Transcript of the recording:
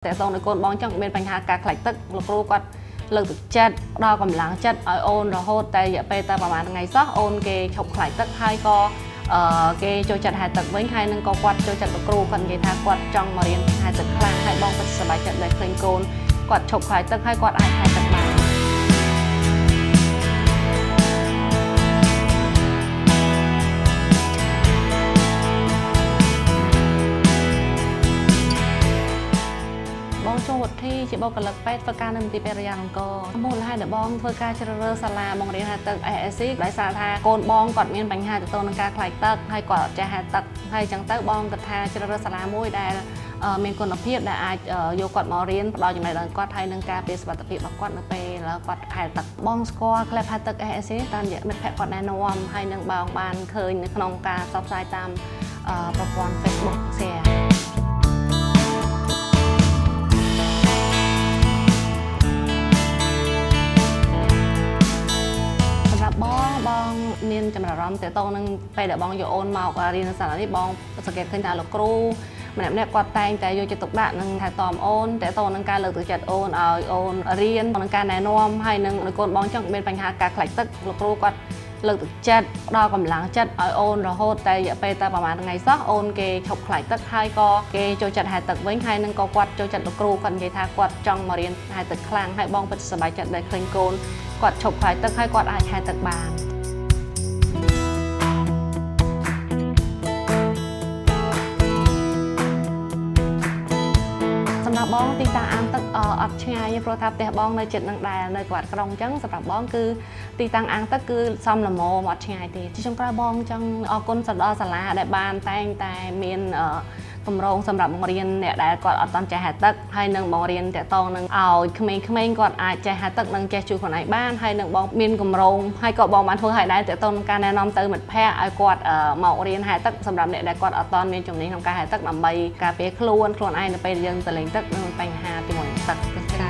តែតងនឹងកូនបងចឹងមានបញ្ហាការខ្លាចទឹកលោកគ្រូគាត់លើកទឹកចិត្តផ្ដល់កម្លាំងចិត្តឲ្យអូនរហូតតែរយៈពេលតែប្រហែលថ្ងៃសោះអូនគេឈប់ខ្លាចទឹកហើយក៏គេចូលចិត្តហែលទឹកវិញហើយនឹងក៏គាត់ចូលចិត្តលោកគ្រូគាត់និយាយថាគាត់ចង់មករៀនហែលទឹកខ្លាំងហើយបងពិតសប្បាយចិត្តដែលឃើញកូនគាត់ឈប់ខ្លាចទឹកហើយគាត់អាចហែលទឹកបានបងជួវុធីជាបុគ្គលិកពេទ្យធ្វើការនៅមន្ទីរពេទ្យរយ៉ាអង្គរមូលហេតុដែលបងធ្វើការជ្រើសរើសសាលាបង្រៀនហែលទឹក SSC ដោយសារថាកូនបងគាត់មានបញ្ហាទាក់ទងនឹងការខ្លាចទឹកហើយគាត់អត់ចេះហែលទឹកហើយអញ្ចឹងទៅបងគិតថាជ្រើសរើសសាលាមួយដែលមានគុណភាពដែលអាចយកគាត់មករៀនផ្ដល់ចំណេះដឹងគាត់ហើយនឹងការពារសុវត្ថិភាពរបស់គាត់នៅពេលគាត់ហែលទឹកបងស្គាល់ក្លឹបហែលទឹក SSC តាមរយៈមិត្តភក្តិគាត់ណែនាំហើយនឹងបងបានឃើញនៅក្នុងការផ្សព្វផ្សាយតាមប្រព័ន្ធ Facebook share បងមានចំណារអារម្មណ៍ទាក់ទងនឹងពេលដែលបងយកអូនមករៀននៅសាលានេះបងសង្កេតឃើញថាលោកគ្រូម្នាក់ៗគាត់តែងតែយកចិត្តទុកដាក់និងថែទាំអូនទាក់ទងនឹងការលើកទឹកចិត្តអូនឲ្យអូនរៀននឹងការណែនាំហើយនឹងកូនបងចឹងមានបញ្ហាការខ្លាចទឹកលោកគ្រូគាត់លើកទឹកចិត្តផ្ដល់កម្លាំងចិត្តឲ្យអូនរហូតតែរយៈពេលតែប្រហែលថ្ងៃសោះអូនគេឈប់ខ្លាចទឹកហើយក៏គេចូលចិត្តហែលទឹកវិញហើយនឹងក៏គាត់ចូលចិត្តលោកគ្រូគាត់និយាយថាគាត់ចង់មករៀនហែលទឹកខ្លាំងហើយបងពិតសប្បាយចិត្តដែលឃើញកូនគាត់ឈប់ខ្លាចទឹកហើយគាត់អាចហែលទឹកបានសម្រាប់បងទីតាំងអាងទឹកអត់ឆ្ងាយទេព្រោះថាផ្ទះបងនៅជិតនឹងដែរនៅក្បាត់ក្រុងអញ្ចឹងសម្រាប់បងគឺទីតាំងអាងទឹកគឺសមល្មមអត់ឆ្ងាយទេជាចុងក្រោយបងចង់អរគុណដល់សាលាដែលបានតែងតែមានគម្រោងសម្រាប់បង្រៀនអ្នកដែលគាត់អត់ទាន់ចេះហែលទឹកហើយនឹងបង្រៀនតាក់ទងនឹងឲ្យក្មេងៗគាត់អាចចេះហែលទឹកនិងចេះជួយខ្លួនឯងបានហើយនឹងបងមានគម្រោងហើយក៏បងបានធ្វើឲ្យដែរតាក់ទងនឹងការណែនាំទៅមិត្តភ័ក្តិឲ្យគាត់មករៀនហែលទឹកសម្រាប់អ្នកដែលគាត់អត់ទាន់មានជំនាញក្នុងការហែលទឹកដើម្បីការពារខ្លួនឯងនៅពេលយើងទៅលេងទឹកនឹងបញ្ហាជាមួយទឹកច្រើន។